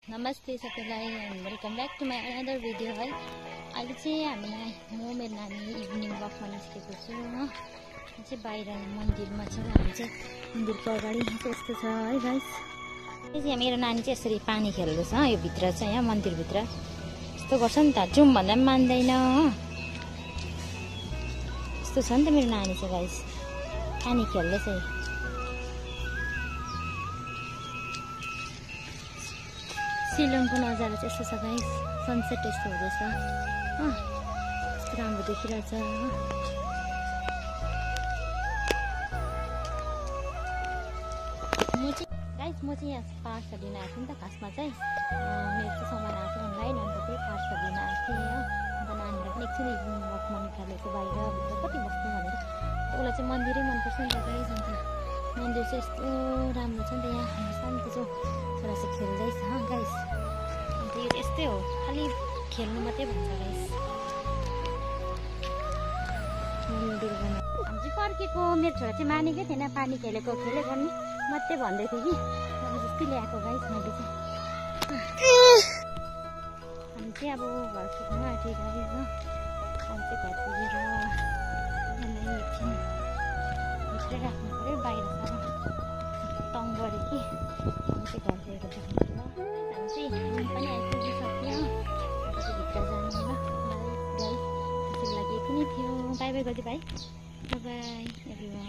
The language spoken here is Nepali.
नमस्ते सबैलाई and welcome back to my another video है। अहिले चाहिँ म मेरो नानी इभिनिङ वकमा निस्केको छु हो। चाहिँ बाहिर मन्दिरमा छ। हामी चाहिँ मन्दिरको अगाडि यस्तो छ है गाइस। यो चाहिँ मेरो नानी चाहिँ यसरी पानी खेल्दैछ यो भित्र चाहिँ यहाँ मन्दिरभित्र यस्तो गर्छ नि त, जाउँ भन्दा पनि मान्दैन हो। यस्तो छ नि त मेरो नानी चाहिँ गाइस, पानी खेल्दैछ। सिलङको नजारा चाहिँ यस्तो छ गाइस, सनसेट यस्तो हुँदैछ हो, यस्तो राम्रो देखिरहेछ हो। म चाहिँ यहाँ पार्सल लिन आएको थिएँ नि त। खासमा चाहिँ मेरो चाहिँ सामान आएको थियो अनलाइन, अन्त त्यही पार्सल लिन आएको थिएँ हो। अन्त नानीलाई पनि एकछिन इभिनिङ वकमा निकालेको बाहिर कति बस्नु भनेर। उसलाई चाहिँ मन्दिरै मनपर्छ नि त गाइस। अन्त मन्दिर चाहिँ यस्तो राम्रो छ नि त, यहाँ शान्ति छ। छोरा चाहिँ खेल्दैछ गाइस। अन्त यो यस्तै हो, खालि खेल्नु मात्रै भन्छ गाइस। मन्दिर हामी चाहिँ पर्खेको, मेरो छोरा चाहिँ मानेकै थिएन, पानी खेलेको गर्ने मात्रै भन्दै थियो कि अब जस्तै ल्याएको गाइस मैले चाहिँ। हामी चाहिँ अब घर पुग्नु आँट्यो गाइस हो। हामी चाहिँ घर पुगेर यसलाई एकछिन भित्रै राख्नु पऱ्यो, बाहिर साह्रो तङ गऱ्यो कि। हामी चाहिँ घर गएर देख्नु ल। हामी चाहिँ पनि आइपुगिसक्यो, अब चाहिँ भित्र जानु ल गाइस। त्यसको लागि यति नै थियो। बाई बाई गरिदियो भाइ, बाई बाई एभ्रिवान।